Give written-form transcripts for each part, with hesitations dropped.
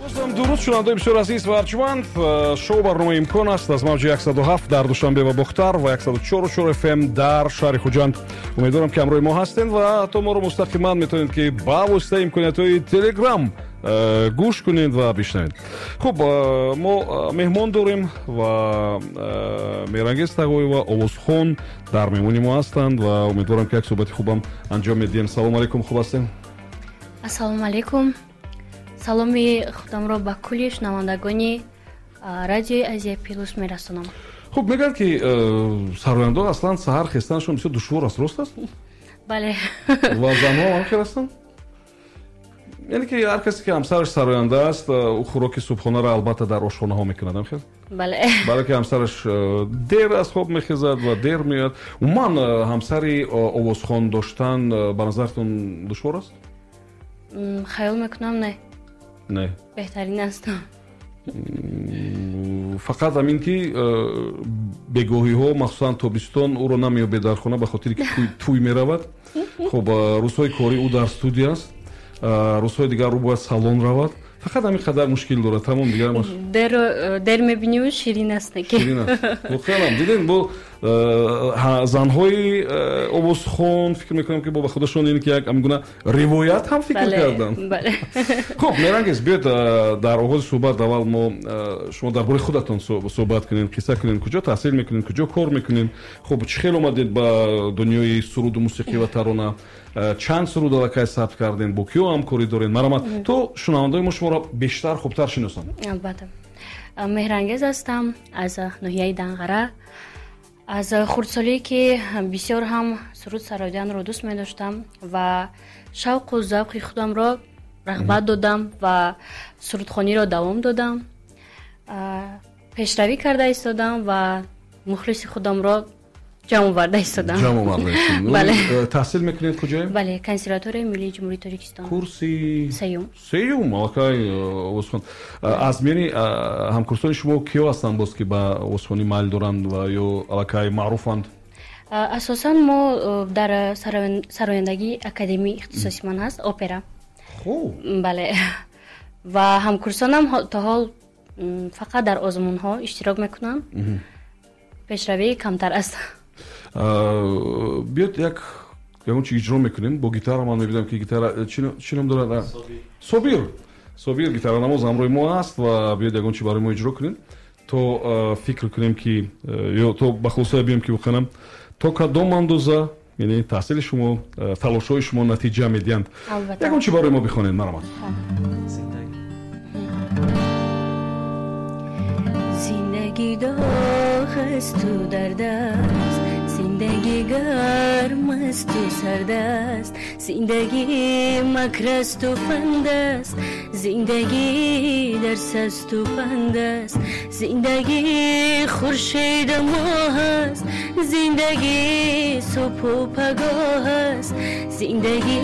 Боздам дуруд, шунавандаои бисёр азиз ва арҷманд. Шоу барномаи «Имкон» аст аз мавҷи 107 дар Душанбе ва Бохтар ва 104,4 FM дар шаҳри Хуҷанд. Умедворам, ки ҳамроҳи мо ҳастед ва ҳатто моро мустақиман метавонед, ки ба воситаи имкониятҳои Телеграм гӯш кунед ва бишнавед. Хуб, мо меҳмон дорем ва Меҳрангез Тағоева, овозхон, дар меҳмони мо ҳастанд ва умедворам, ки як суҳбати хубам анҷом медиҳем. Салому алайкум, хуб ҳастем? Ассалому алайкум. Саломи худамро ба кулли шунавандагони радиои Азия Плюс мерасонам. Хуб, мегӯянд, ки сарояндон аслан саҳар хестанашон бисёр душвор аст, рост аст? Бале. Ва занҳо ҳам хел ҳастанд, яъне ки ҳар касе, ки ҳамсараш сароянда аст, ӯ хӯроки субҳонаро албатта дар ошхонаҳо мекунад, ҳам хел? Бале. Бале, ки ҳамсараш дер аз хоб мехезад ва дер меояд. Умуман, ҳамсари овозхон доштан ба назаратон душвор аст? Хаёл мекунам, не. Не? Беҳтарин аст. Фақат ҳамин ки бегоҳиҳо, махсусан тобистон, ӯро намеёбед дар хона, ба хотире ки тӯй меравад. Хуб, рӯзҳои корӣ ӯ дар студия аст, рӯзҳои дигар ӯ бояд салон равад. Фақат ҳамин қадар мушкил дорад, тамом, дигар Дер мебиниву ширин аст. Ширин аст воқеан. Дидем, бо занҳои овозхон фикр мекунам, ки бо ба худашон ин ки як ҳамин гуна ривоят ҳам фикр карданд. Хуб, Меҳрангез, биёед, дар оғози суҳбат аввал мо шумо дар бораи худатон суҳбат кунем, қисса кунем. Куҷо таҳсил мекунем, куҷо кор мекунем, хуб, чӣ хел омадед ба дунёи суруду мусиқӣ ва тарона, чанд суруд аллакай сабт кардем, бо киё ҳамкорӣ дорем? Марҳамат, то шунавандаои мо шуморо бештар, хубтар шиносанд. Албатта. Меҳрангез ҳастам аз ноҳияи Данғара. Аз хурдсолӣ, ки бисёр ҳам суруд сароиданро дӯст медоштам ва шавқу завқи худамро рағбат додам ва сурудхониро давом додам, пешравӣ карда истодам ва мухлиси худамро ҷамъ оварда истодам. Ҷамъ оварда. Бале. Таҳсил мекунед куҷое? Бале, Консерваторияи миллии Ҷумҳурии Тоҷикистон. Курси? Сеюм. Сеюм, аллакай овозхон. Аз миёни ҳамкурсони шумо киё ҳастанд боз, ки ба овозхонӣ майл доранд ва ё аллакай маъруфанд? Асосан мо дар сарояндагии академии ихтисоси ман ҳаст опера. Хуб. Бале, ва ҳамкурсонам то ҳол фақат дар озмунҳо иштирок мекунанд, пешравӣ камтар аст. Биёд, як ягон чи иҷро мекунем бо гитара. Ман мебинам, ки гитара чӣ ном дорад? Собир. Собир гитаранамоз ҳамроҳи мо аст ва биёд, ягон чи барои мо иҷро кунем, то фикр кунем, ки ё то ба хулосае биём, ки воқеанам то кадом андоза, яъне таҳсили шумо, талошҳои шумо натиҷа медиҳанд. Ягон чи барои мо бихонед, марҳамат. Зиндагӣ доғ асту дард аст, зиндагӣ гарм асту сард аст, зиндагӣ макр асту фанд аст, зиндагӣ дарс асту панд аст, зиндагӣ хуршеду моҳ аст, зиндагӣ субҳу пагоҳ аст, зиндагӣ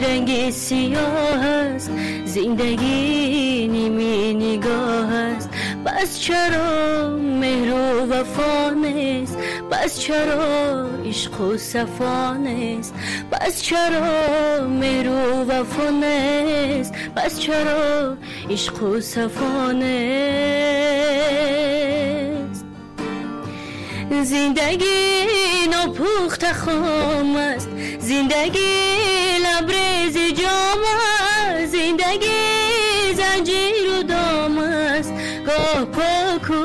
ранги сиёҳ аст, зиндагӣ ними нигоҳ аст. Пас чаро меҳру вафо нест? Пас чаро ишқу сафо нест? Пас чаро меҳру вафо нест? Пас чаро ишқу сафо нест? Зиндагӣ нопухта хом аст, зиндагӣ лабрези ҷом аст, зиндагӣ занҷиру дом аст, гоҳ поку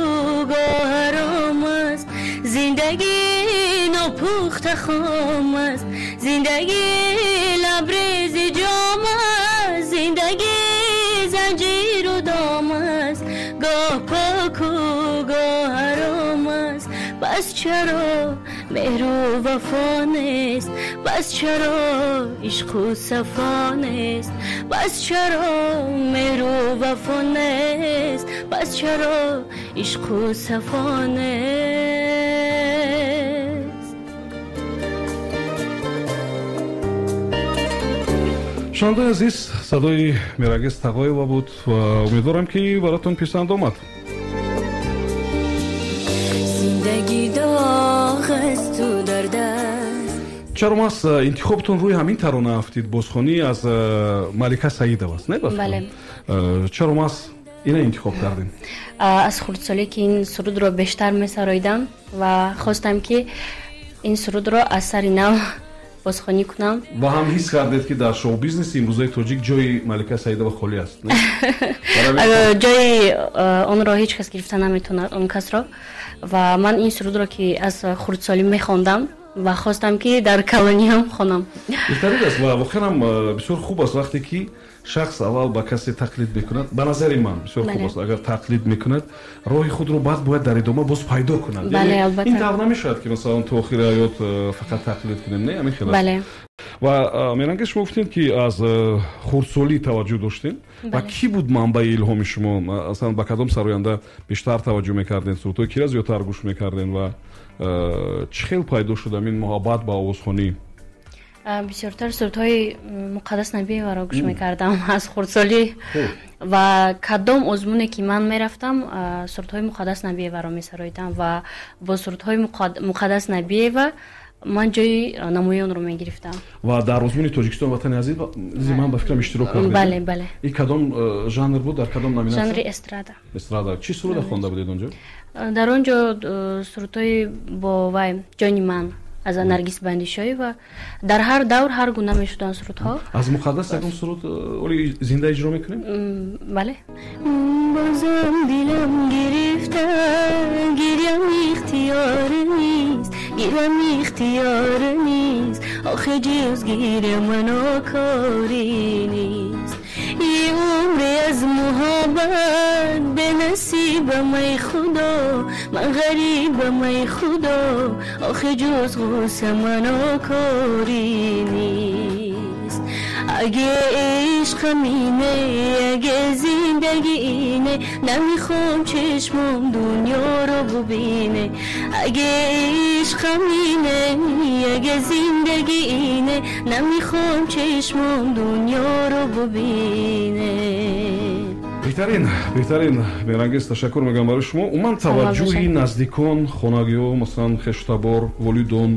гоҳ ҳаром аст. Зиндагӣ нопухта хом аст, зиндагӣ лабрези ҷом аст, зиндагӣ занҷиру дом аст, гоҳ поку гоҳ ҳаром аст. Пас чаро меҳру вафо нест? Пас чаро ишқу сафо нест? Пас чаро меҳру вафо нест? Пас чаро ишқу сафо нест? Шунавандаои азиз, садои Меҳрангез Тағоева буд ва умедворам, ки баротон писанд омад. Зиндагӣ доғ асту дард аст. Чаро маҳз интихобтон рӯи ҳамин тарона афтид? Бозхонӣ аз Малика Саидова аст, не? Бале. Чаро маҳз ина интихоб кардем? Аз хурдсолӣ ки ин сурудро бештар месароидам ва хостам, ки ин сурудро аз сари нав бозхонӣ кунам. Ва ҳам ҳис кардед, ки дар шоу-бизнеси имрӯзаи тоҷик ҷои Малика Саидова холӣ аст? Ҷои онро ҳеҷ кас гирифта наметавонад, он касро. Ва ман ин сурудро, ки аз хурдсолӣ мехондам, ва хостам, ки дар калонӣ ҳам хонам. Беҳтарин аст ва воқеан ҳам бисёр хуб аст, вақте ки шахс аввал ба касе тақлид мекунад. Ба назари ман, бисёр хуб аст, агар тақлид мекунад, роҳи худро баъд бояд дар идома боз пайдо кунад. Ин тавр намешавад, ки масалан то охири ҳаёт фақат тақлид кунем, не, ҳамин хел аст. Ва Меҳрангез, шумо гуфтем, ки аз хурдсолӣ таваҷҷӯҳ доштем. Ва кӣ буд манбаи илҳоми шумо? Асалан, ба кадом сароянда бештар таваҷҷӯҳ мекардем, сурудҳои кира зиёдтар гӯш мекардем ва чӣ хел пайдо шуд ҳамин муҳаббат ба овозхонӣ? Бисёртар сурудҳои Муқаддас Набиеваро гӯш мекардам аз хурдсолӣ ва кадом озмуне ки ман мерафтам, сурудҳои Муқаддас Набиеваро месароидам ва бо сурудҳои Муқаддас Набиева ман ҷои намоёнро мегирифтам. Ва дар озмуни Тоҷикистон Ватани азизи ман, ба фикрам, иштирок кардед? Бале, бале. И кадом жанр буд, дар кадом номинатсия? Жанри эстрада. Эстрада. Чӣ суруда хонда будед онҷо? Дар он ҷо сурудҳои бо вай, «Ҷони ман» аз Наргиз Бандишоева. Дар ҳар давр ҳар гуна мешуданд сурудҳо. Аз Муқаддас ягон суруд оли зинда иҷро мекунем? Бале. Бозам дилам гирифта, гирям ихтиёр нест, гирям ихтиёр нест, охи ҷуз гиря мано корӣ нест. Е умре аз муҳаббат бенасибам, ай Худо, ман ғарибам, ай Худо, охи ҷуз ғусса мано корӣ нест. Аге ишқ ҳамине, аге зиндагӣ ине, намехоҳам чашмам дунёро бубине. Аге ишқ ҳамине, аге зиндагӣ ине, намехоҳам чашмам дунёро бубине. Беҳтарин, беҳтарин, Меҳрангез, ташаккур мегӯям барои шумо. Умуман, таваҷҷӯҳи наздикон, хонагиҳо, масалан хештабор, волидон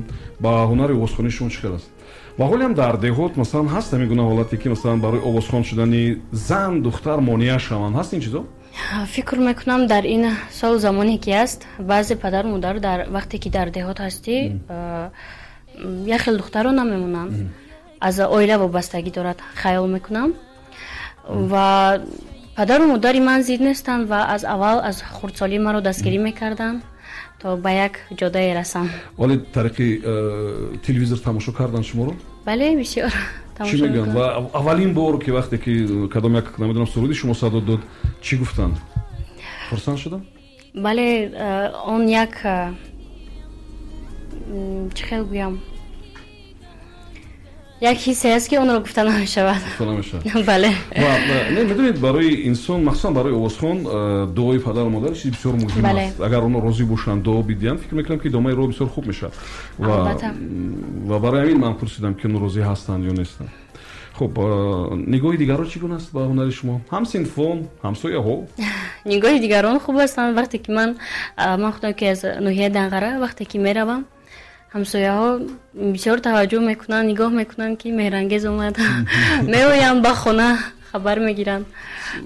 ба ҳунари овозхонии шумо чӣ хел аст? Ва ҳолиам дар деҳот, масалан, ҳаст ҳамин гуна ҳолате, ки масалан барои овозхон шудани зан, духтар монеа шаванд? Ҳаст ин чизо? Фикр мекунам, дар ин сол замоне ки аст, баъзе падару модар, дар вақте ки дар деҳот ҳастӣ, як хел духтаро намемонанд. Аз оила вобастагӣ дорад, хаёл мекунам. Ва падару модари ман зид нестанд ва аз аввал, аз хурдсолӣ маро дастгирӣ мекарданд, то ба як ҷодае расам. Вале тариқи телевизор тамошо кардан шуморо? Бале, бисёр. Чӣ мегӯянд? Ва аввалин бор ки вақте ки кадом як, намедонам, суруди шумо садо дод, чӣ гуфтанд? Хурсанд шудам? Бале, он як, чӣ хел гӯям, як ҳиссе аст, ки онро гуфта намешавад. Гуфта намешавад. Бале. Ва не, медонед, барои инсон, махсусан барои овозхон, дуои падару модар чизи бисёр муҳим аст. Агар онҳо розӣ бошанд, дуо бидиҳанд, фикр мекунам, ки идомаи роҳ бисёр хуб мешавад. Ва барои ҳамин ман пурсидам, ки онҳо розӣ ҳастанд ё нестанд. Хуб, нигоҳи дигарон чӣ гуна аст ба ҳунари шумо, ҳамсинфон, ҳамсояҳо? Нигоҳи дигарон хуб ҳастанд. Вақте ки ман худам, ки аз ноҳияи Данғара, вақте ки меравам, ҳамсояҳо бисёр таваҷҷӯҳ мекунанд, нигоҳ мекунанд, ки Меҳрангез омад. Меоянд ба хона, хабар мегиранд.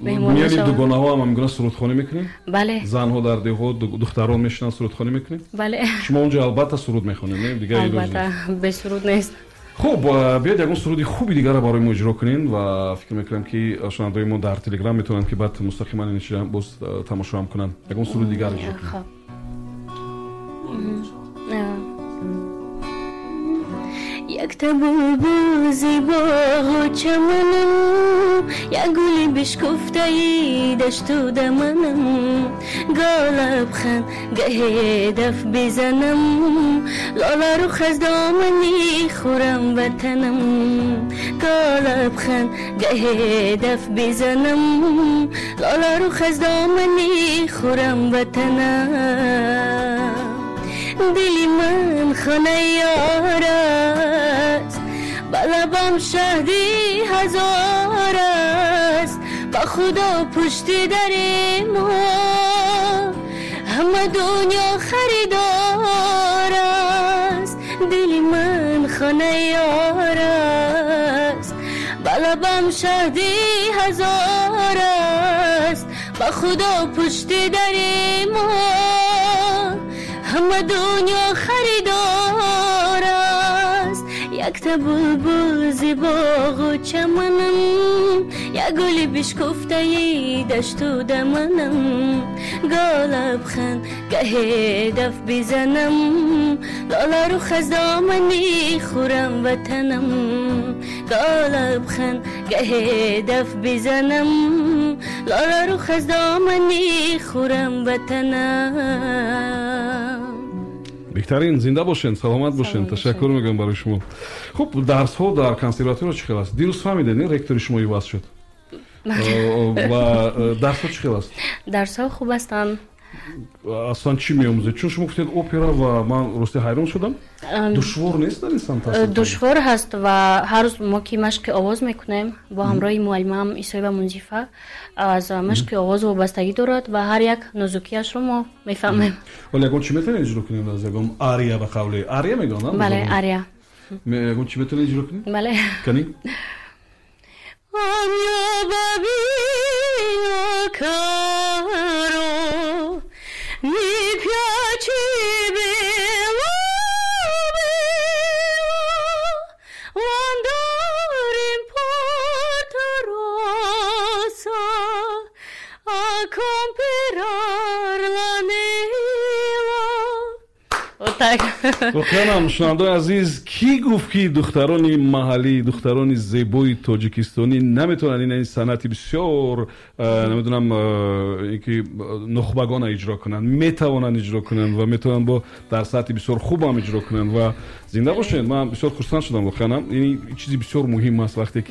Миёни дугонаҳо ҳам ҳамин гуна сурудхонӣ мекунед? Бале. Занҳо дар деҳот, духтарон мешинанд, сурудхонӣ мекунед? Бале. Шумо онҷо албатта суруд мехонед, не? Дигар албатта, бесуруд нест. Хуб, биёед, ягон суруди хуби дигарро барои мо иҷро кунед ва фикр мекунам, ки шунавандаои мо дар Телеграм метавонанд, ки баъд мустақиман ин чиза боз тамошо ҳам кунанд. Ягон суруди дигар иҷро кунед. Якта булбул зи боғу чаманам, як гули бишкуфтаи дашту даманам. Гоҳ лабханд, гаҳе даф бизанам, лоларух аз домани хӯрам ватанам. Гоҳ лабханд, гаҳе даф бизанам, лоларух аз домани хӯрам ватанам. Дили ман хонаи ёр аст, ба лабам шаҳди ҳазор аст. Ба Худо, пушти дари мо ҳама дунё харидор аст. Дили ман Гулхонаи ёр аст, ба лабам шаҳди ҳазор аст. Ба Худо пушти дари мо ҳама дунё харидор аст. Якта булбул зи боғу чаманам, як гули бишкуфтаи дашту даманам. Голабхан гаҳе даф бизанам, лоларух аз домани хӯрам ватанам. Голабхан гаҳе даф бизанам, лоларух аз домани хӯрам ватанам. Беҳтарин, зинда бошед, саломат бошед. Ташаккур мегӯям барои шумо. Хуб, дарсҳо дар консерватория чӣ хел аст? Дирӯз фаҳмидед, не, ректори шумо иваз шуд ва дарсҳо чӣ хел аст? Дарсҳо хуб ҳастанд. Аслан чӣ меомӯзед? Чун шумо гуфтед опера ва ман рости ҳайрон шудам. Душвор нест дар ин самт? Душвор ҳаст ва ҳар рӯз мо ки машқи овоз мекунем бо ҳамроҳи муаллимам Исоева Мунзифа, аз машқи овоз вобастагӣ дорад ва ҳар як нозукиашро мо мефаҳмем. Вале ягон чӣ метавонед иҷро кунед? Аз ягон ария, ба қавли ария мегӯянд? Бале, ария. Ягон чӣ метавонед иҷро кунед? Бале. Кани? Oh mio babbino caro, mi piace bello, bello andare in Porta Rossa a comprare l'anello. Воқеанам, шунавандаои азиз, кӣ гуфт, ки духтарони маҳаллӣ, духтарони зебои тоҷикистонӣ наметавонанд ин санъати бисёр, намедонам, ки нухбагона иҷро кунанд? Метавонанд иҷро кунанд ва метавонанд бо дар сатҳи бисёр хубам иҷро кунанд. Ва зинда бошед, ман бисёр хурсанд шудам. Воқеанам, ин чизи бисёр муҳим аст, вақте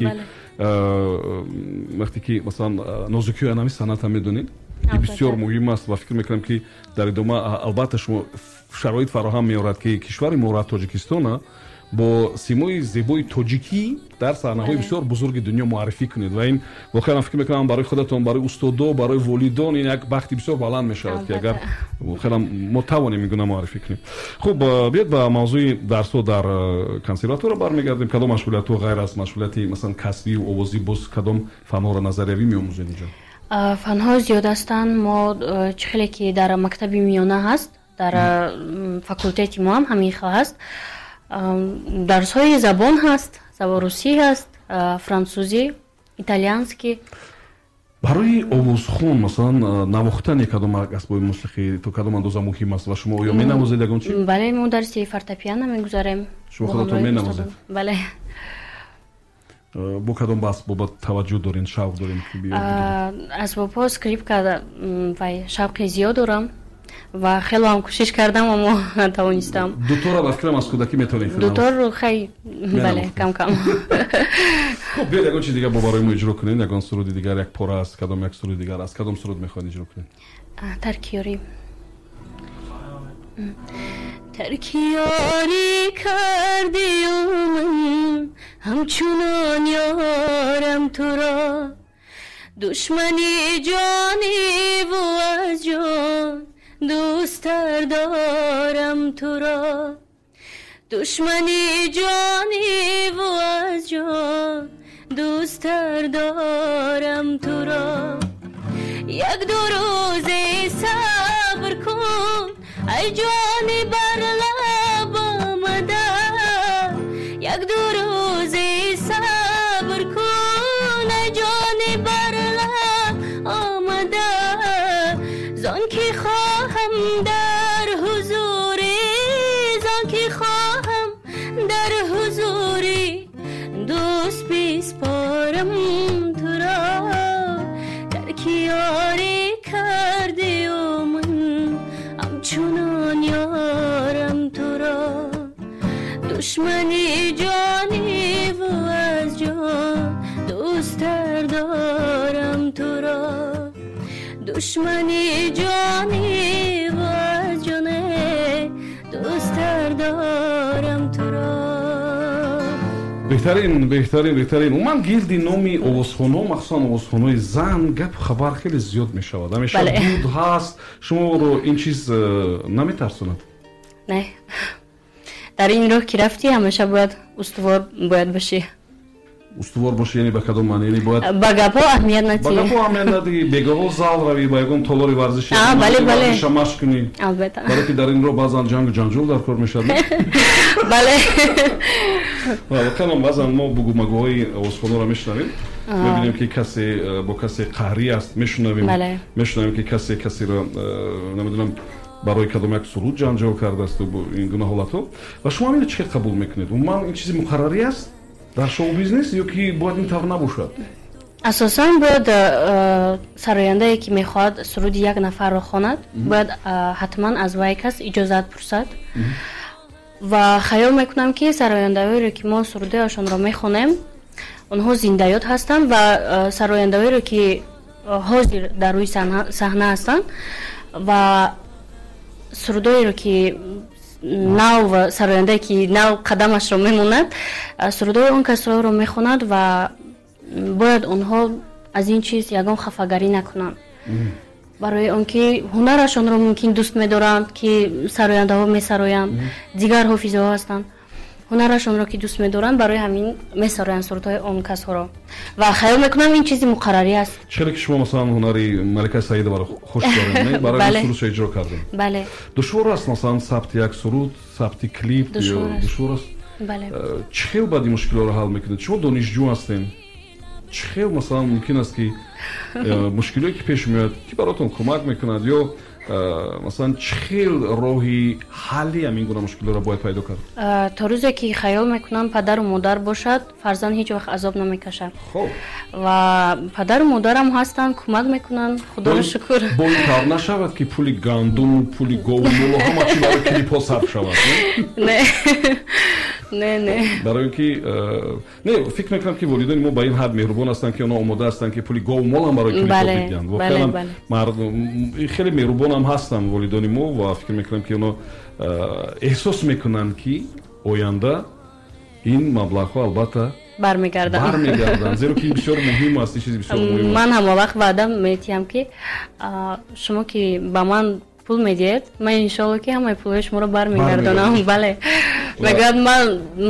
ки масалан нозукиҳои анами санъатам медонед, бисёр муҳим аст. Ва фикр мекунам, ки дар идома албатта шумо шароит фароҳам меорад, ки кишвари моро, Тоҷикистона, бо симои зебои тоҷикӣ дар саҳнаҳои бисёр бузурги дунё муаррифӣ кунед. Ва ин воқеан, фикр мекунам, барои худатон, барои устодо, барои волидон ин як бахти бисёр баланд мешавад, ки агар воқеан мо тавонем ин гуна муаррифӣ кунем. Хуб, биёед ба мавзӯи дарсҳо дар консерватория бармегардем. Кадом машғулиятҳо, ғайр аз машғулияти масалан касбию овозӣ, боз кадом фанҳоро назариявӣ меомӯзед инҷо? Фанҳо зиёд ҳастанд. Мо чӣ хеле ки дар мактаби миёна ҳаст, дар факултети мо ҳам ҳамин хел ҳаст. Дарсҳои забон ҳаст, забон русӣ ҳаст, франсузӣ, итальянский. Барои овозхон масалан навохтани кадом асбоби мусиқӣ то кадом андоза муҳим аст ва шумо оё менавозед ягон чи? Бале, мо дарси фортепиано мегузарем. Шумо худатон менавозед? Бале. Бо кадом асбоба таваҷҷӯҳ доред, шавқ доред? Асбобҳо, скрипка вай шавқи зиёд дорам ва хело ҳам кӯшиш кардам, аммо натавонистам. Дуторро, ба фикрам, аз кӯдакӣ метавонед? Дуторро хай, бале, кам кам. Хуб, биёед ягон чиз дигар бо барои мо иҷро кунед, ягон суруди дигар, як пора аз кадом як суруди дигар. Аз кадом суруд мехоҳед иҷро кунед? Тарки ёрӣ. Тарки ёрӣ кардию ман ҳамчунон ёрам туро, душмани ҷониву аз ҷон дӯсттар дорам туро, душмани ҷониву аз ҷон дӯсттар дорам туро. Як ду рӯзе сабр кун, ай ҷони бар лаб омада, як ду рӯзе сабр кун, ай ҷони бар лаб омада, зон ки хоҳам дар ҳузурӣ, зон ки хоҳам дар ҳузурӣ дӯст биспорам туро. Тарки ёрӣ кардию ман ҳамчунон ёрам туро, душмани ҷониву аз ҷон дӯсттар дорам туро, душмани ҷониву аз ҷоне дӯсттар дорам туро. Беҳтарин, беҳтарин, беҳтарин. Умуман, гирди номи овозхонҳо, махсусан овозхонҳои зан, гапу хабар хеле зиёд мешавад, ҳамеша дуд ҳаст. Шуморо ин чиз наметарсонад? Не, дар Дар ин роҳ ки рафтӣ, ҳамеша бояд устувор бояд бошӣ. Устувор бошӣ яъне ба кадом маъне? Яъне бояд ба гапҳо аҳамият надиҳӣ. Ба гапҳо аҳамият надиҳӣ, бегаҳо зал равӣ, ба ягон толори варзишӣ бале. Варзиша машқ кунӣ. Албатта. Барое ки дар ин роҳ баъзан ҷангу ҷанҷол дар кор мешавад. Бале. Воқеан баъзан мо бугумагӯҳои овозхонаро мешунавем, мебинем ки касе бо касе қаҳрӣ аст, мешунавем, мешунавем ки касе касеро намедонам барои кадом як суруд ҷанҷол кардаасту ин гуна ҳолатҳо. Ва шумо ҳаминро чӣ хел қабул мекунед? Умуман ин чизи муқаррарӣ аст дар шоу-бизнес ё ки бояд ин тавр набошад? Асосан бояд сарояндае ки мехоҳад суруди як нафарро хонад, бояд ҳатман аз вай кас иҷозат пурсад. Ва хаёл мекунам ки сарояндаҳоеро ки мо сурудҳояшонро мехонем, онҳо зиндаёд ҳастанд ва сарояндаҳоеро ки ҳозир дар рӯи саҳна ҳастанд ва сурудҳоеро ки нав сарояндае ки нав қадамашро мемонад, сурудҳои он касҳоро мехонад ва бояд онҳо аз ин чиз ягон хафагарӣ накунанд. Барои он ки ҳунарашонро мумкин дӯст медоранд, ки сарояндаҳо месароянд, дигар ҳофизҳо ҳастанд, ҳунарашонро ки дӯст медоранд, барои ҳамин месароянд сурудҳои он касҳоро. Ва хаёл мекунам ин чизи муқаррарӣ аст. Чаро ки шумо масалан ҳунари Малика Саидоваро хуш доред, не? Барои сурудшо иҷро кардем. Бале. Душвор аст масалан сабти як суруд, сабти клип? Душвор аст. Бале. Чӣ хел баъд ин мушкилҳоро ҳал мекунед? Шумо донишҷӯ ҳастед. Чӣ хел масалан мумкин аст ки мушкилое ки пеш меояд, ки баротон кӯмак мекунад ё масалан чӣ хел роҳи ҳалли ҳамин гуна мушкилҳоро бояд пайдо кард? То рӯзе ки хаёл мекунам падару модар бошад, фарзанд ҳеҷ вақт азоб намекашад. Хоб. Ва падару модарам ҳастанд, кӯмак мекунанд, худоро шукр. Бо ин тавр нашавад ки пули гандуму пули гову молу ҳама чи барои клипҳо сарф шавад, не? Не, не. Барои ки не, фикр мекунам ки волидони мо ба ин ҳад меҳрубон ҳастанд ки онҳо омода ҳастанд ки пули гову молам барои клипҳо бидиҳанд. Воқеан хеле меҳрубонам ҳастанд волидони мо ва фикр мекунам ки онҳо эҳсос мекунанд ки оянда ин маблағҳо албатта бармегарданд, зеро ки ин бисёр муҳим аст, ин чизи бисёр муҳим аст. Ман ҳама вақт ваъда метиҳам ки шумо ки ба ман пул медиҳед, ман иншоалло ки ҳамаи пулҳои шуморо бармегардонам. Бале. Мегӯяд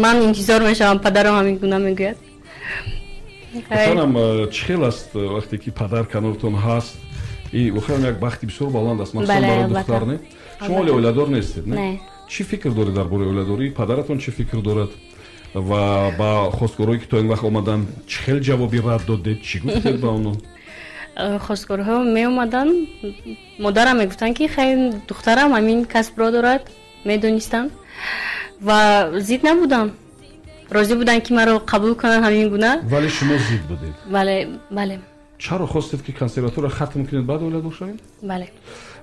ман интизор мешавам, падарам ҳамин гуна мегӯяд. Воқеанам чӣ хел аст вақте ки падар канортон ҳаст? И воқеан як бахти бисёр баланд аст, махсусан барои духтар, не? Шумо ҳоле оиладор нестед, не? Чӣ фикр доред дар бораи оиладорӣ? Падаратон чӣ фикр дорад? Ва ба хостгорҳое ки то ин вақт омаданд, чӣ хел ҷавоби рад додед? Чӣ гуфтед ба онҳо? Хостгорҳо меомаданд, модарам мегуфтанд ки хай духтарам ҳамин касбро дорад, медонистанд ва зид набудам. Розӣ буданд ки маро қабул кунанд ҳамин гуна. Вале шумо зид будед? Бале, бале. Чаро хостед ки консерваторро хатм кунед, баъд оиладор шавед? Бале.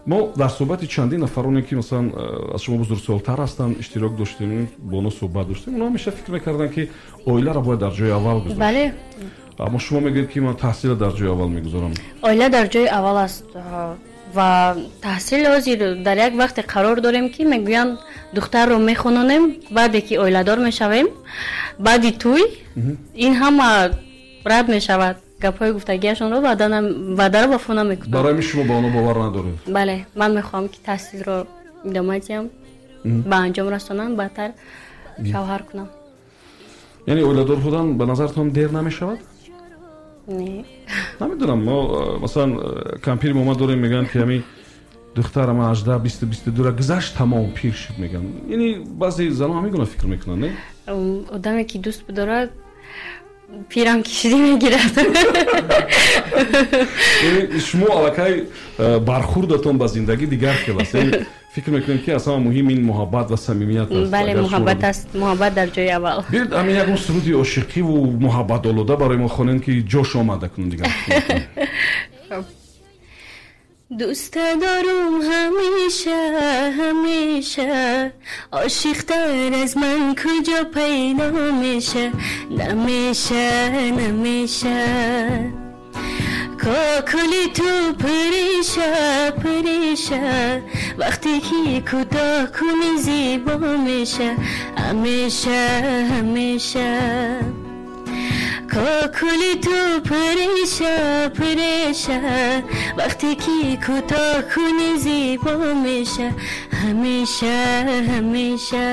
Мо дар суҳбати чандин нафароне ки масалан аз шумо бузургсолтар ҳастанд иштирок доштем, бо онҳо суҳбат доштем, онҳо ҳамеша фикр мекарданд ки оиларо бояд дар ҷои аввал гузошт. Бале. Аммо шумо мегӯед ки ман таҳсилро дар ҷои аввал мегузорам. Оила дар ҷои аввал аст ва таҳсил ҳозир дар як вақте қарор дорем ки мегӯянд духтарро мехононем, баъде ки оиладор мешавем, баъди тӯй ин ҳама рад мешавад. Гапҳои гуфтагиашонро ваъдаро вафо намекунанд. Барои ҳамин шумо ба онҳо бовар надоред? Бале, ман мехоҳам ки таҳсилро идома диҳам, ба анҷом расонам, баъдтар шавҳар кунам. Яъне оиладор будан ба назаратон дер намешавад? Не. Намедонам, мо масалан кампири мо дорем, мегӯянд ки ҳамин духтарам 18, 20, 22 гузашт, тамом пир шуд мегӯянд. Яъне баъзе занон ҳамин гуна фикр мекунанд, не? Одаме ки дӯст бидорад пирам кишиди мегирад. Яъне шумо аллакай бархурдатон ба зиндагӣ дигар хел аст. Яъне фикр мекунем ки аз ҳама муҳим ин муҳаббат ва самимият аст. Бале, муҳаббат аст, муҳаббат дар ҷои аввал. Биёед ҳамин ягон суруди ошиқиву муҳаббатолуда барои мо хонем ки ҷош омада кунем дигар. Дӯст дорум ҳамеша, ҳамеша, ошиқтар аз ман куҷо пайдо меша, намеша, намеша. Кокули ту париша, париша, вақте ки кӯтоҳ кунӣ зебо меша, ҳамеша, ҳамеша. Кокули ту париша, париша, вақте ки кӯтоҳ кунӣ зебо меша, ҳамеша, ҳамеша.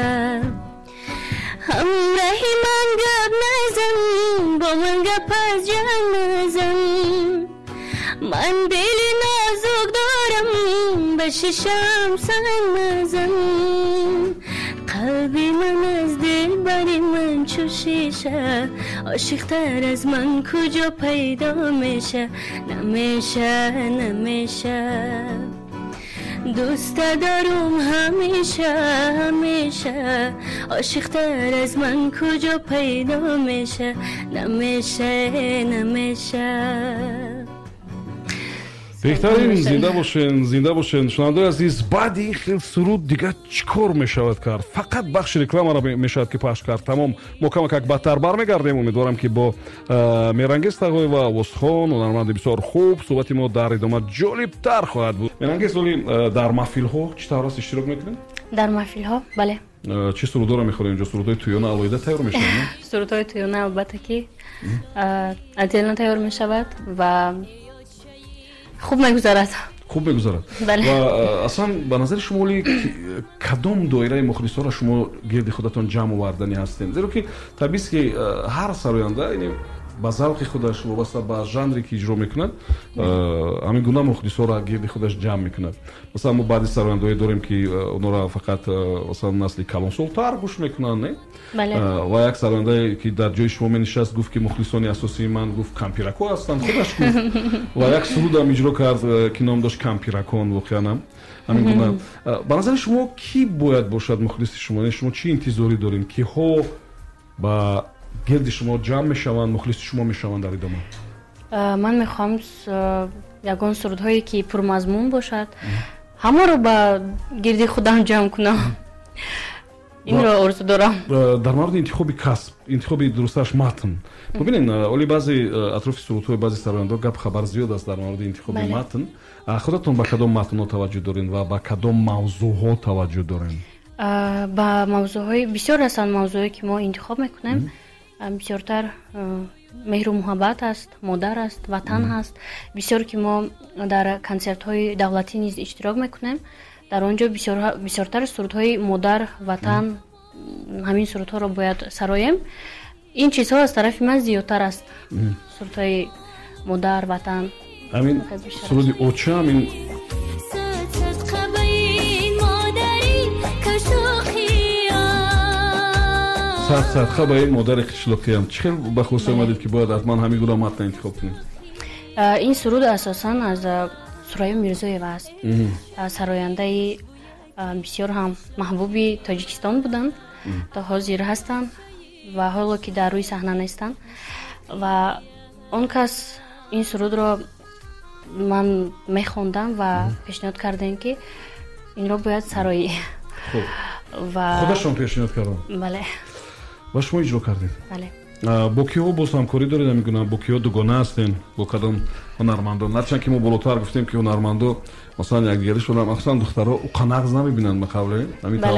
Ҳамроҳи ман гап назан, бо ман гап аз ҷанг назан. Ман дили нозук дорам, ба шишам санг мазан. Қалби ман аз дилбари ман чу шиша, ошиқтар аз ман куҷо пайдо меша? Намеша, намеша. Дӯста дорум ҳамеша, ҳамеша, ошиқтар аз ман куҷо пайдо меша? Намеша, намеша. Беҳтарин, зинда бошен, зинда бошен. Шунавандаои азиз, баъди ин хел суруд дигар чӣ кор мешавад кард? Фақат бахши рекламаро мешавад ки пахш кард. Тамом, мо камакак баъдтар бармегардем. Умедворам, ки бо Меҳрангез Тағоева, овозхон, ҳунарманди бисёр хуб, суҳбати мо дар идома ҷолибтар хоҳад буд. Меҳрангез, оли дар маҳфилҳо чӣ тавр аст, иштирок мекунед? Дар маҳфилҳо, бале. Чӣ сурудҳоро мехонед инҷо? Сурудҳои тӯёна алоҳида тайёр мешавад? Сурудҳои тӯёна, албатта, ки отдельно тайёр мешавад ва хуб мегузарад. Хуб мегузарад. Ва аслан, ба назари шумо, оли кадом доираи мухлисонро шумо гирди худатон ҷамъ оварданӣ ҳастем? Зеро ки табиист, ки ҳар сароянда ба завқи худаш, вобаста ба жанре ки иҷро мекунад, ҳамин гуна мухлисонро гирди худаш ҷамъ мекунад. Масалан, мо баъди сарояндаҳое дорем, ки онҳоро фақат, масалан, насли калонсолтар гӯш мекунанд, не? Ва як сарояндае, ки дар ҷои шумо менишаст, гуфт, ки мухлисони асосии ман, гуфт, кампирако ҳастанд, худаш гуфт, ва як сурудам иҷро кард, ки ном дошт «Кампиракон». Воқеан ҳам ҳамин гуна. Ба назари шумо, кӣ бояд бошад мухлиси шумо? Шумо чӣ интизорӣ дорем, киҳо ба гирди шумо ҷамъ мешаванд, мухлиси шумо мешаванд дар идома? Ман мехоҳам ягон сурудҳое, ки пурмазмун бошад, ҳамаро ба гирди худам ҷамъ кунам. Инро орзу дорам. Дар мавриди интихоби касб, интихоби дурусташ матн, бубинед, оли баъзе атрофи сурудҳои баъзе сарояндаҳо гап хабар зиёд аст дар мавриди интихоби матн. Худатон ба кадом матнҳо таваҷҷӯҳ доред ва ба кадом мавзӯъҳо таваҷҷӯҳ доред? Ба мавзӯъҳои бисёр ҳастанд. Мавзӯъе, ки мо интихоб мекунем, бисёртар меҳру муҳаббат аст, модар аст, ватан ҳаст. Бисёр ки мо дар консертҳои давлатӣ низ иштирок мекунем, дар он ҷо бисёртар сурудҳои модар, ватан, ҳамин сурудҳоро бояд сароем. Ин чизҳо аз тарафи ман зиёдтар аст, сурудҳои модар, ватан. Ҳамин суруди «Очам» ин. Сад садқа ба ин модари қишлоқиям. Чӣ хел ба хулоса омадед, ки бояд ҳатман ҳамин гуна матна интихоб кунед? Ин суруд асосан аз Сурайё Мирзоева аст. Сарояндаи бисёр ҳам маҳбуби Тоҷикистон буданд, то ҳозир ҳастанд ва ҳоло ки дар рӯи саҳна нестанд. Ва он кас ин сурудро ман мехондам ва пешниҳод кардем, ки инро бояд сароӣ. Ва худашон пешниҳод карданд? Бале. Ва шумо иҷро кардед? Бале. Бо киҳо боз ҳамкорӣ доред ҳамин гуна? Бо киҳо дугона ҳастен, бо кадом ҳунармандон? Ҳарчанд ки мо болотар гуфтем, ки ҳунармандо, масалан, якдигаришон, махсусан духтарҳо, уқа нағз намебинанд, ба қавле ҳамин тавр.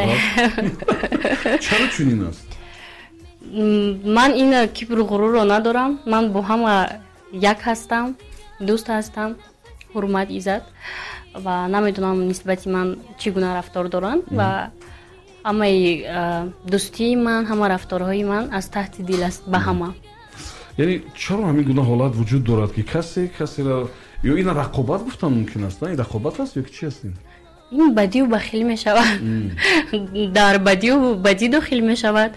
Чаро чунин аст? Ман ин кибру ғурурро надорам. Ман бо ҳама як ҳастам, дӯст ҳастам, ҳурмат, иззат, ва намедонам, нисбати ман чӣ гуна рафтор доранд. Ва ҳамаи дӯстии ман, ҳама рафторҳои ман аз таҳти дил аст ба ҳама. Яъне чаро ҳамин гуна ҳолат вуҷуд дорад, ки касе касеро, ё ина рақобат гуфтан мумкин аст, ин рақобат аст ё ки чи аст ин? Ин бадию бахил мешавад, дар бадию бадӣ дохил мешавад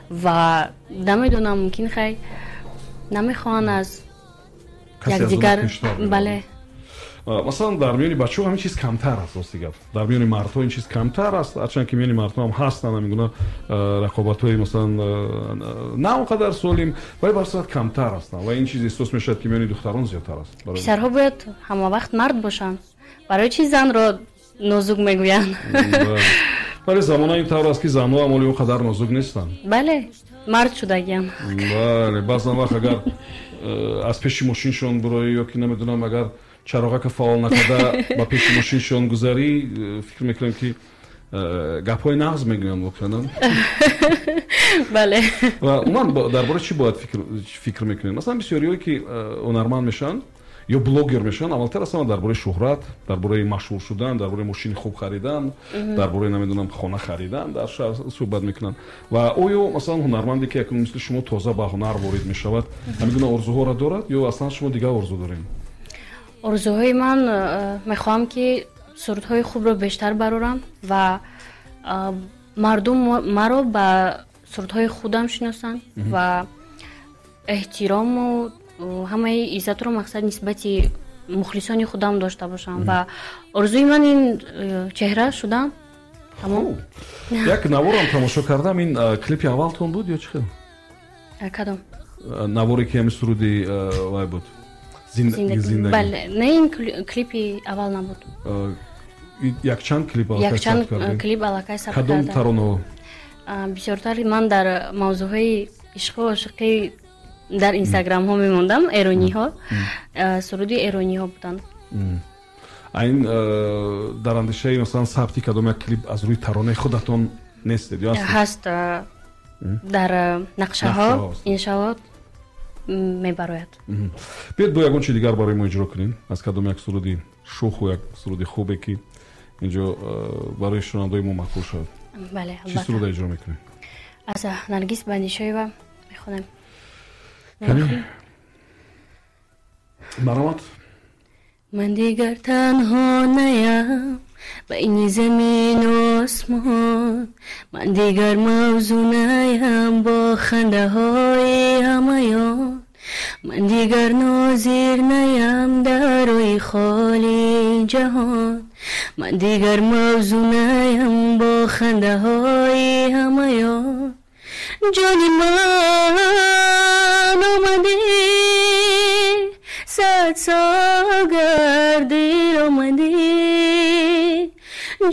ва намедонам, мумкин, хай, намехоҳанд аз якдигар, бале. Масалан, дар миёни бачаҳо ҳамин чиз камтар аст, рости гап, дар миёни мардҳо ин чиз камтар аст, ҳарчанд ки миёни мардҳо ҳам ҳастанд ҳамин гуна рақобатҳои, масалан, на он қадар солим, вале ба сурат камтар ҳастанд ва ин чиз эҳсос мешавад, ки миёни духтарон зиёдтар аст. Писарҳо бояд ҳама вақт мард бошанд. Барои чӣ занро нозук мегӯянд? Вале замона ин тавр аст, ки занҳо ҳам оли он қадар нозук нестанд. Бале, мард шудагиам. Бале, баъзан вақт агар аз пеши мошиншон бироӣ ё ки, намедонам, агар чароғака фаъол накарда ба пеши мошиншон гузарӣ, фикр мекунам, ки гапҳои нағз мегӯянд воқеан. Бале. Ва умуман, дар бораи чӣ бояд фикр мекунем? Масалан, бисёриҳое, ки ҳунарманд мешаванд, ё блогер мешаванд, аввалтар аз ҳама дар бораи шӯҳрат, дар бораи машҳур шудан, дар бораи мошини хуб харидан, дар бораи, намедонам, хона харидан дар шаҳр суҳбат мекунанд. Ва оё, масалан, ҳунарманде, ки акнун мисли шумо тоза ба ҳунар ворид мешавад, ҳамин гуна орзуҳоро дорад ё аслан шумо дигар орзу доред? Орзуҳои ман, мехоҳам, ки сурудҳои хубро бештар барорам ва мардум маро ба сурудҳои худам шиносанд ва эҳтирому ҳамаи иззатро, мақсад, нисбати мухлисони худам дошта бошам. Ва орзуи ман ин чеҳра шудан, тамом. Як наворам тамошо кардам. Ин клипи аввалтон буд ё чӣ хел? Кадом? Наворе, ки ҳами суруди вай буд. Бале, не, ин клипи аввал набуд. Якчанд клип? Якчанд клип аллакай сабт кардам. Кадом таронаҳо? Бисёртар ман дар мавзӯъҳои ишқу ошиқӣ дар инстаграмҳо мемондам, эрониҳо, суруди эрониҳо буданд. Ин дар андешаи, масалан, сабти кадом як клип аз рӯи таронаи худатон нестед ё ҳаст? Дар нақшаҳо, иншоалло, мебарояд. Биёед, бо ягон чи дигар барои мо иҷро кунем, аз кадом як суруди шӯху як суруди хубе, ки инҷо барои шунавандаои мо маъқул шавад. Бале. Чӣ суруда иҷро мекунем? Аз Наргиз Бандишоева мехонем. Марҳамат. Ман дигар танҳо наям байни замину осмон, ман дигар мавзӯъ наям бо хандаҳои ҳамаён, ман дигар нозир наям дар рӯи холии ҷаҳон, ман дигар мавзӯъ наям бо хандаҳои ҳамаён. Ҷони ман, омадӣ, сад сол гар дер омадӣ,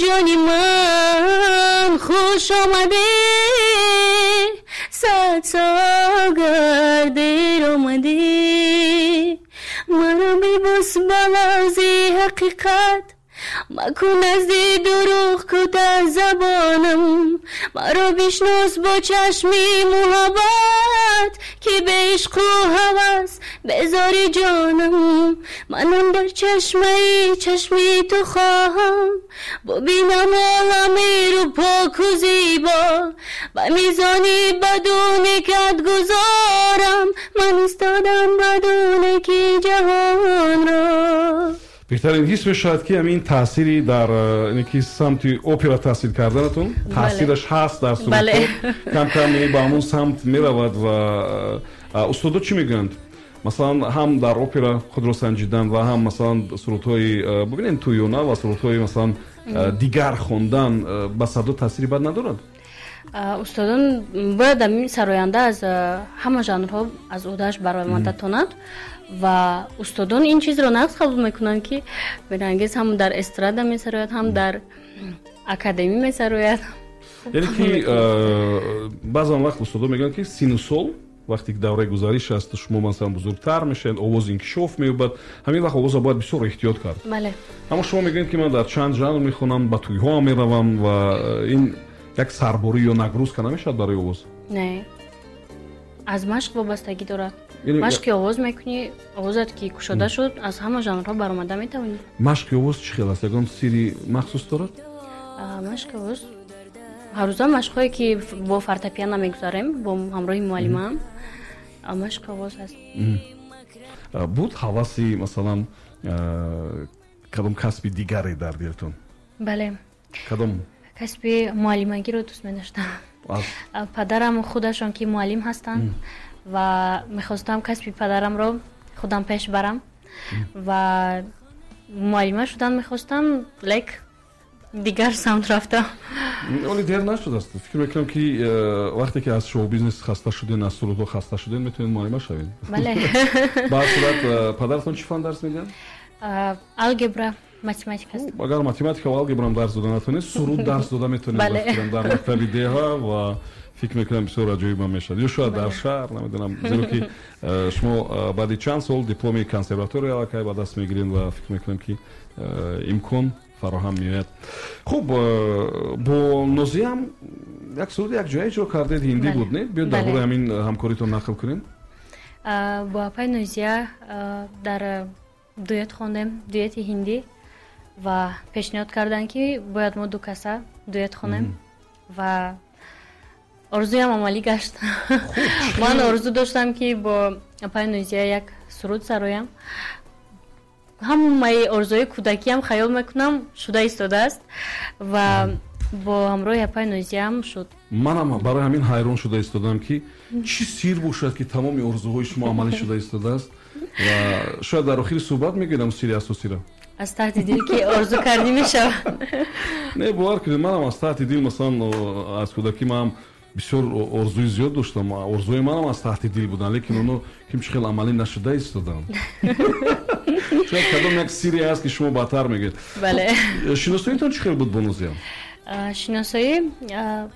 ҷони ман, хуш омадӣ, сад сол гар дер омадӣ. Маро бибӯс ба лафзи ҳақиқат, макун аз дурӯғ кӯтаҳ забонам, маро бишнос бо чашми муҳаббат, ки бе ишқу ҳавас безори ҷонам. Манам дар чашмаи чашми ту хоҳам бубинам олами рӯ поку зебо, ба мизони баду некат гузорам, ман истодам баду неки ҷаҳонро. Беҳтарин. Ҳис мешавад, ки ҳамин таъсири дар ки самти опера таҳсил карданатон таъсираш ҳаст дар сурудҳо, кам кам ба ҳамон самт меравад. Ва устодо чӣ мегӯянд, масалан, ҳам дар опера худро санҷидан ва ҳам, масалан, сурудҳои, бубинем, тӯёна ва сурудҳои, масалан, дигар хондан ба садо таъсири бад надорад? Устодон, бояд ҳамин сароянда аз ҳама жанрҳо аз ӯҳдааш баромада тонад ва устодон ин чизро нағз қабул мекунанд, ки Меҳрангез ҳам дар эстрада месарояд, ҳам дар академӣ месарояд. Яъне ки баъзан вақт устодон мегӯянд, ки сину сол вақте ки давраи гузариш аст, шумо, масалан, бузургтар мешавед, овоз инкишоф меёбад, ҳамин вақт овозро бояд бисёр эҳтиёт кард. Бале. Аммо шумо мегӯед, ки ман дар чанд жанр мехонам, ба тӯйҳоам меравам ва ин як сарборӣ ё нагрузка намешавад барои овоз? Не, аз машқ вобастагӣ дорад. Машқи овоз мекунӣ, овозат ки кушода шуд, аз ҳама жанрҳо баромада метавонӣ. Машқи овоз чӣ хел аст? Ягон сирри махсус дорад? Машқи овоз, ҳаррӯза машқҳое, ки бо фортепиано мегузарем бо ҳамроҳи муаллимаам, машқи овоз аст. Буд ҳаваси, масалан, кадом касби дигаре дар дилтон? Бале. Кадом? Касби муаллимагиро дӯст медоштам. Падарам худашон ки муаллим ҳастанд ва мехостам касби падарамро худам пеш барам ва муаллима шудан мехостам, лек дигар самт рафтам. Оле дер нашудааст. Фикр мекунам, ки вақте ки аз шоу бизнес хаста шуден, аз сурудҳо хаста шуден, метавонед муаллима шавед. Бале. Ба ҳар сурат, падаратон чӣ фан дарс медиҳанд? Алгебра, математика аст. Агар математика ва алгебрам дарс дода натавонед, суруд дарс дода метавонед дар мактаби деҳа ва фикр мекунам, бисёр аҷоибам мешавад. Ё шояд дар шаҳр, намедонам, зеро ки шумо баъди чанд сол дипломи консерватория аллакай ба даст мегиред ва фикр мекунам, ки имкон фароҳам меояд. Хуб, бо Нозиям як суруди якҷоя иҷро кардед, ҳиндӣ буд, не? Биёд, дар бораи ҳамин ҳамкоритон нақл кунем. Бо апаи Нозия дар Дуэт хондем, дуэти ҳиндӣ, ва пешниҳод карданд, ки бояд мо ду каса дуэт хонем, ва орзуям амалӣ гашт. Ман орзу доштам, ки бо апаи Нозия як суруд сароям. Ҳамаи орзуҳои кӯдакиам, хаёл мекунам, шуда истодааст ва бо ҳамроҳи апаи Нозияам шуд. Манам барои ҳамин ҳайрон шуда истодам, ки чӣ сир бошад, ки тамоми орзуҳои шумо амалӣ шуда истодааст, ва шояд дар охири суҳбат мегӯям сири асосиро. Аз таҳти дил ки орзу кардӣ, мешавад. Не, бовар кунед, манам аз таҳти дил, масалан, аз кӯдакӣ манам бисёр орзуи зиёд доштам, орзуи манам аз таҳти дил буданд, лекин оно ким чӣ хел амалӣ нашуда истоданд. Шояд кадом як сире ҳаст, ки шумо баъдтар мегӯед. Бале. Шиносоитон чӣ хел буд бо Нозия? Шиносоӣ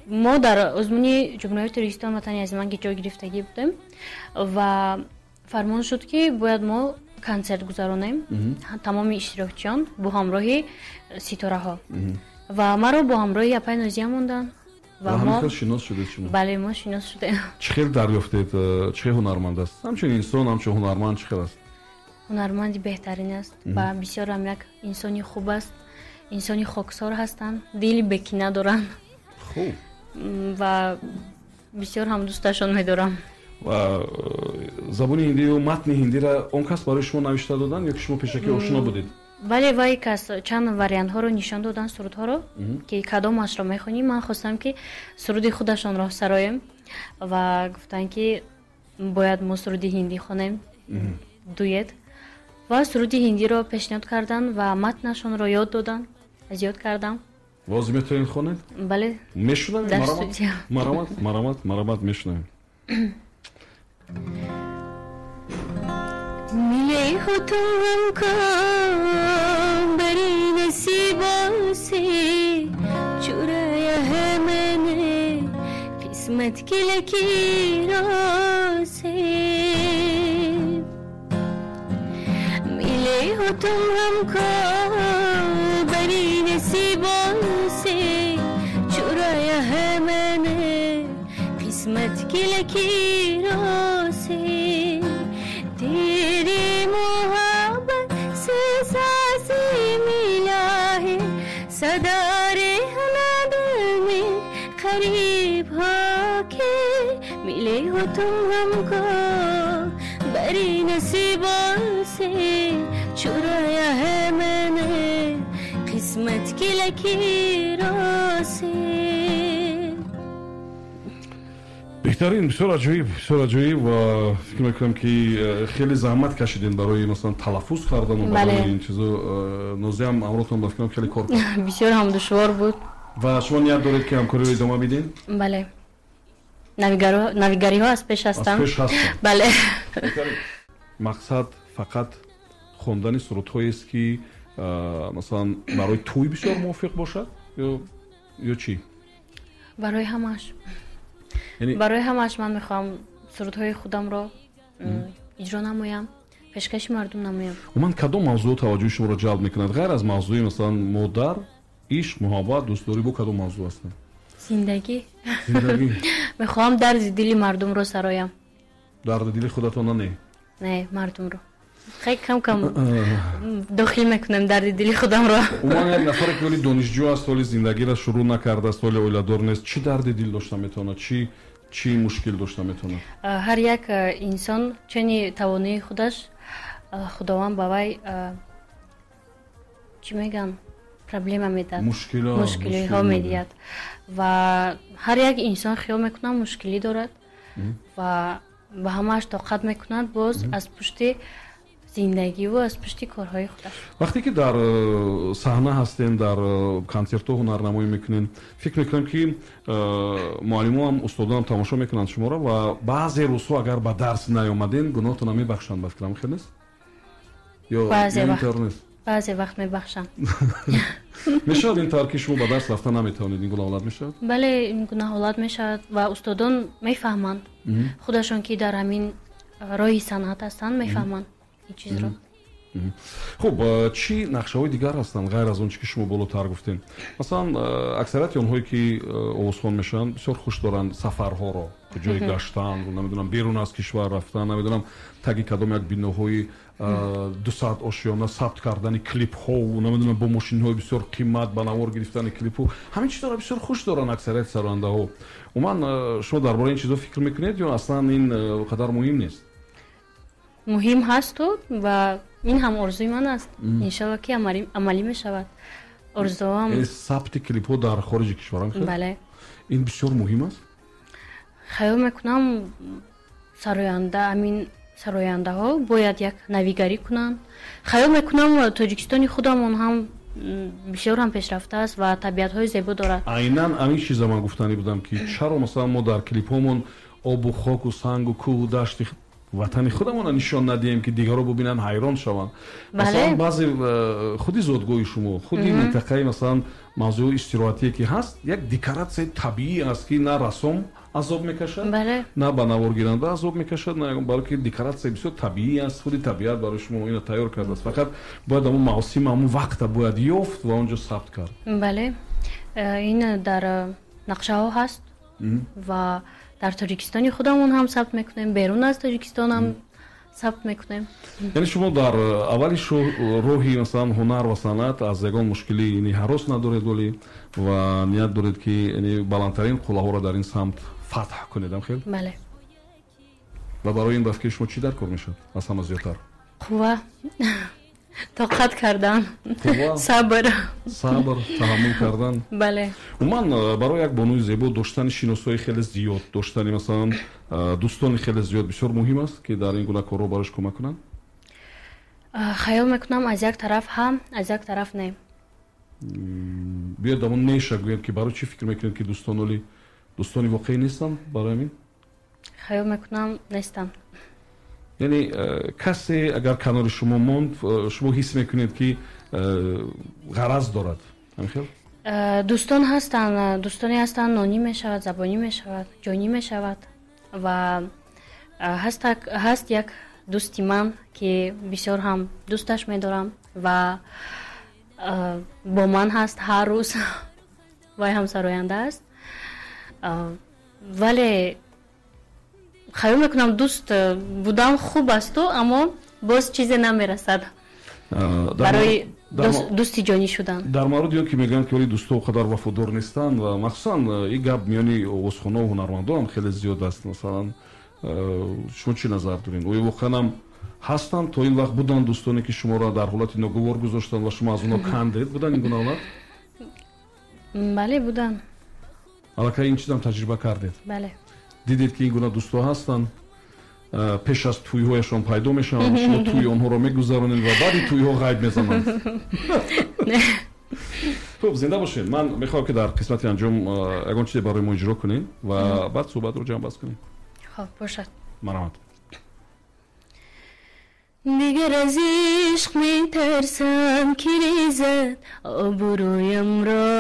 мо дар озмуни Ҷумҳурияи Тоҷикистон «Ватани азиман» ки ҷой гирифтагӣ будем ва фармон шуд, ки бояд мо консерт гузаронем, тамоми иштирокчиён бо ҳамроҳи ситораҳо, ва маро бо ҳамроҳи апаи Нозия монданд. Ва ҳамин хел шинос шудед шумо? Бале, мо шинос шудем. Чӣ хел дарёфтед, чӣ хел ҳунарманд аст, ҳамчун инсон, ҳамчун ҳунарманд чӣ хел аст? Ҳунарманди беҳтарин аст ва бисёрам як инсони хуб аст, инсони хоксор ҳастанд, дили бекина доранд. Хуб. Ва бисёр ҳам дӯсташон медорам. Ва забони ҳиндию матни ҳиндира он кас барои шумо навишта доданд ё ки шумо пешакӣ ошно будед? Бале, вай кас чанд вариантҳоро нишон доданд, сурудҳоро, ки кадомашро мехонӣ. Ман хостам, ки суруди худашонро сароем, ва гуфтанд, ки бояд мо суруди ҳиндӣ хонем дуэт, ва суруди ҳиндиро пешниҳод карданд ва матнашонро ёд доданд, аз ёд кардам. Боз метавонед хонед? Бале. Мешунавем? Дар студия. Марамат, марамат, марамат, мешунавем. मिले हो तुम हमको बड़ी नसीबों से, चुराया है मैंने किस्मत की लकीरों से। मिले हो तुम हमको बड़ी नसीबों से, चुराया है मैंने किस्मत की लकीरों से। तेरी मोहब्बत से सांसें मिला है, सदा रहना दिल में करीब होके। मिले हो तुम हमको बड़ी नसीबों से, चुराया है मैंने किस्मत की लकीरों से। Беҳтарин, бисёр аҷоиб, бисёр аҷоиб, ва фикр мекунам, ки хеле заҳмат кашидем барои, масалан, талаффуз кардану барои ин чизо. Нозиям ҳамроҳтон, ба фикрам, хеле кор кард. Бисёр ҳам душвор буд. Ва шумо ният доред, ки ҳамкориро идома бидед? Бале, навигариҳо аз пеш ҳастанд. Аз пеш ҳастанд. Бале. Мақсад фақат хондани сурудҳоест, ки масалан, барои тӯй бисёр мувофиқ бошад, ё чӣ? Барои ҳамааш, барои ҳамааш. Ман мехоҳам сурудҳои худамро иҷро намоям, пешкаши мардум намоям. Умуман, кадом мавзӯъ таваҷҷӯҳи шуморо ҷалб мекунад, ғайр аз мавзӯи, масалан, модар, ишқ, муҳаббат, дӯстдорӣ? Бо кадом мавзӯъ ҳастанд? Зиндагӣ. Зиндагӣ. Мехоҳам дарди дили мардумро сароям. Дарди дили худатон не? Не, мардумро хеле кам кам дохил мекунем дарди дили худамро. Умуман, як нафаре, ки ҳоли донишҷӯ аст, ҳоли зиндагиро шурӯъ накардааст, ҳоли оиладор нест, чӣ дарди дил дошта метавонад, чӣ мушкил дошта метавонад? Ҳар як инсон чени тавоноии худаш Худованд ба вай, чӣ мегӯям, проблема медиҳад, мушкилиҳо медиҳад, ва ҳар як инсон, хиёл мекунам, мушкилӣ дорад ва ба ҳамааш тоқат мекунад, боз аз пушти зиндагиву аз пушти корҳои худаш. Вақте ки дар саҳна ҳастем, дар консертҳо ҳунарнамоӣ мекунем, фикр мекунам, ки муаллимоам, устодонам тамошо мекунанд шуморо, ва баъзе рӯзҳо агар ба дарс наёмадем, гуноҳтона мебахшанд, ба фикрам, хел нест ё ин тавр нест? Баъзе вақт мебахшанд. Мешавад ин тавр, ки шумо ба дарс рафта наметавонед? Ин гуна ҳолат мешавад? Бале, ин гуна ҳолат мешавад, ва устодон мефаҳманд худашон, ки дар ҳамин роҳи санъат ҳастанд, мефаҳманд ин чизро. Хуб, чӣ нақшаҳои дигар ҳастанд ғайр аз он чи ки шумо болотар гуфтем? Масалан, аксарияти онҳое ки овозхон мешаванд, бисёр хуш доранд сафарҳоро, ҷои гаштан, намедонам, берун аз кишвар рафтан, намедонам, таги кадом як биноҳои 200 ошёна сабт кардани клипҳо, намедонам, бо мошинҳои бисёр қимат ба навор гирифтани клипҳо. Ҳамин чизҳоро бисёр хуш доранд аксарияти сарояндаҳо. Умуман, шумо дар бораи ин чизҳо фикр мекунед ё аслан ин қадар муҳим нест? Муҳим ҳасту ва ин ҳам орзуи ман аст. Иншалло ки амалӣ мешавад. Орзуам сабти клипҳо дар хориҷи кишвар. Бале. Ин бисёр муҳим аст? Хаёл мекунам, сароянда, амин сарояндаҳо бояд як навигарӣ кунанд. Хаёл мекунам, Тоҷикистони худамон ҳам бисёр ҳам пешрафта аст ва табиатҳои зебо дорад. Айнан ҳамин чиза ман гуфтанӣ будам, ки чаро масалан мо дар клипҳомон обу хоку сангу кӯҳу дашти ватани худамонро нишон надиҳем, ки дигарро бубинанд, ҳайрон шаванд? Масалан, баъзе худи зодгоҳи шумо, худи минтақаи, масалан, мавзӯи истироҳатие ки ҳаст, як декоратсияи табиӣ аст, ки на рассом азоб мекашад, на ба наворгиранда азоб мекашад, на, балки декоратсияи бисёр табиӣ аст. Худи табиат барои шумо инро тайёр кардааст. Фақат бояд ҳамун мавсим, ҳамун вақта бояд ёфт ва он ҷо сабт кард. Бале, ин дар нақшаҳо ҳаст ва дар Тоҷикистони худамон ҳам сабт мекунем, берун аз Тоҷикистон ҳам сабт мекунем. Яъне шумо дар аввали роҳи, масалан, ҳунар ва санъат аз ягон мушкилӣ ҳарос надоред вале ва ният доред, ки баландтарин қуллаҳоро дар ин самт фатҳ кунед, ам хел? Бале. Ва барои ин ба фикри шумо чӣ дар кор мешавад аз ҳама зиёдтар? Қувва, тоқат кардан, сабр. Сабр, таҳаммул кардан. Бале. Умуман, барои як бонуи зебо доштани шиносҳои хеле зиёд, доштани, масалан, дӯстони хеле зиёд бисёр муҳим аст, ки дар ин гуна корҳо барош кӯмак кунанд. Хаёл мекунам, аз як тараф ҳам, аз як тараф не. Биёед, дамон неша гӯем, ки барои чӣ фикр мекунед, ки дӯстон оли дӯстони воқеӣ нестанд барои ҳамин? Хаёл мекунам, нестанд. Яъне касе агар канори шумо монд, шумо ҳис мекунед, ки ғараз дорад, ҳамин хел? Дӯстон ҳастанд, дӯстоне ҳастанд, нонӣ мешавад, забонӣ мешавад, ҷонӣ мешавад ва ҳаст як дӯсти ман, ки бисёр ҳам дӯсташ медорам ва бо ман ҳаст ҳар рӯз. Вай ҳам сароянда аст, вале хаёл мекунам, дӯст будан хуб асту, аммо боз чизе намерасад барои дӯсти ҷонӣ шудан. Дар мавриди он ки мегӯянд, ки оли дӯстҳо қадар вафодор нестанд ва махсусан ин гап миёни овозхонаҳо, ҳунармандон ҳам хеле зиёд аст, масалан, шумо чӣ назар доред? Оё воқеан ҳам ҳастанд, то ин вақт буданд дӯстоне, ки шуморо дар ҳолати ногувор гузоштанд ва шумо аз онҳо кандед? Буданд ин гуна ҳолат? Бале, буданд. Аллакай ин чизам таҷриба кардед? Бале. Дидед, ки ин гуна дӯстҳо ҳастанд, пеш аз тӯйҳояшон пайдо мешаванд, шумо тӯи онҳоро мегузаронед ва баъди тӯйҳо ғайб мезананд. Хуб, зинда бошед. Ман мехоҳам, ки дар қисмати анҷом ягон чизе барои мо иҷро кунем ва баъд суҳбатро ҷамъбаст кунем. Хоб, бошад. Марҳамат. Дигар аз ишқ метарсам, ки резад обрӯямро,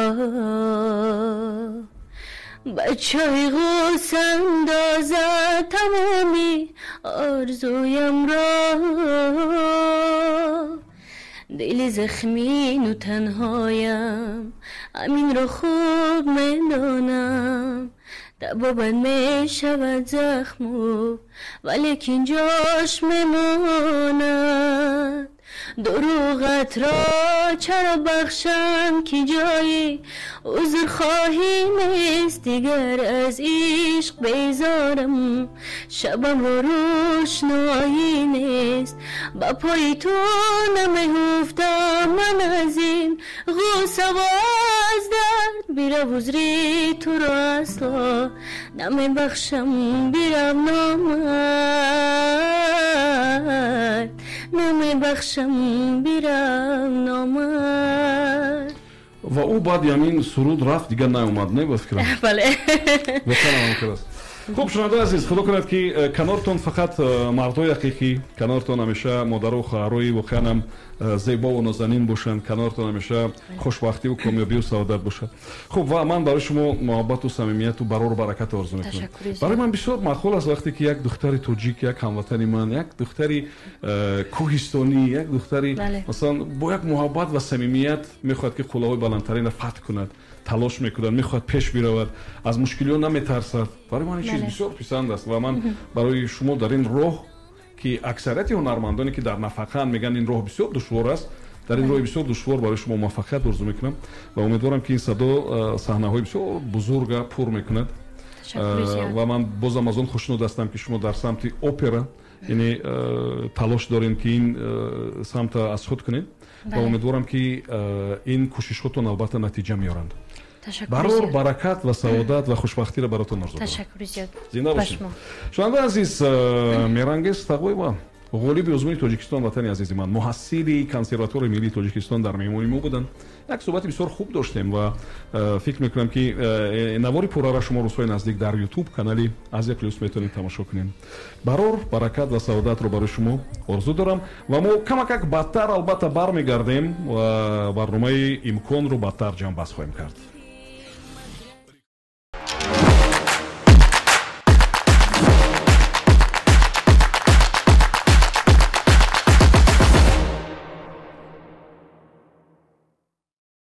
ба чой ғусса андозад тамоми орзуямро. Дили захмину танҳоям, ҳаминро хуб медонам. Табобат мешавад захму, валекин ҷош мемонад. Дурӯғатро чаро бахшам, ки ҷои узрхоҳӣ нест? Дигар аз ишқ безорам, шабамро рӯшноӣ нест. Ба пои ту намеҳуфтам ман аз ин ғуссаву аз дард. Бирав, узри туро асло намебахшам, бирав, номард, намебахшам, бирав, номард. Ва ӯ баъди ҳамин суруд рафт, дигар наомад, не, ба фикрам? Бале. Воқеан ҳамон аст. Хуб, шунавандаи азиз, худо кунад, ки канортон фақат мардҳои ҳақиқӣ, канортон ҳамеша модару хоҳарои воқеан ҳам Зебову нозанин бошанд, канортон ҳамеша хушбахтиву комёбию саодат бошад. Хуб, ва ман барои шумо муҳаббату самимияту барору баракат орзу мекунам. Барои ман бисёр маъқул аст, вақте ки як духтари тоҷик, як ҳамватани ман, як духтари кӯҳистонӣ, як духтари, масалан, бо як муҳаббат ва самимият мехоҳад, ки қуллаҳои баландтаринро фатҳ кунад, талош мекунад, мехоҳад пеш биравад, аз мушкилиҳо наметарсад. Барои ман ин чиз бисёр писанд аст ва ман барои шумо дар ин роҳ, ки аксарияти ҳунармандоне, ки дар нафақаанд, мегӯянд, ин роҳ бисёр душвор аст, дар ин роҳи бисёр душвор барои шумо муваффақият орзу мекунам ва умедворам, ки ин садо саҳнаҳои бисёр бузурга пур мекунад. Ва ман бозам аз он хушнуд ҳастам, ки шумо дар самти опера, яъне, талош дорем, ки ин самта аз худ кунед, ва умедворам, ки ин кӯшишҳотон албатта натиҷа меоранд. Барор, баракат ва саодат ва хушбахтиро баротон орзу дорам. Ташаккури зиёд. Зинда бошед. Шунавандаи азиз, Меҳрангез Тағоева, ғолиби озмуни Тоҷикистон Ватани азизи ман, муҳассили Консерваторияи миллии Тоҷикистон, дар меҳмони мо буданд. Як суҳбати бисёр хуб доштем ва фикр мекунам, ки навори пуррара шумо рӯзҳои наздик дар Ютуб канали Азия Плюс метавонед тамошо кунед. Барор, баракат ва саодатро барои шумо орзу дорам ва мо камакак баъдтар албатта бармегардем ва барномаи Имконро баъдтар ҷамъбаст хоҳем кард.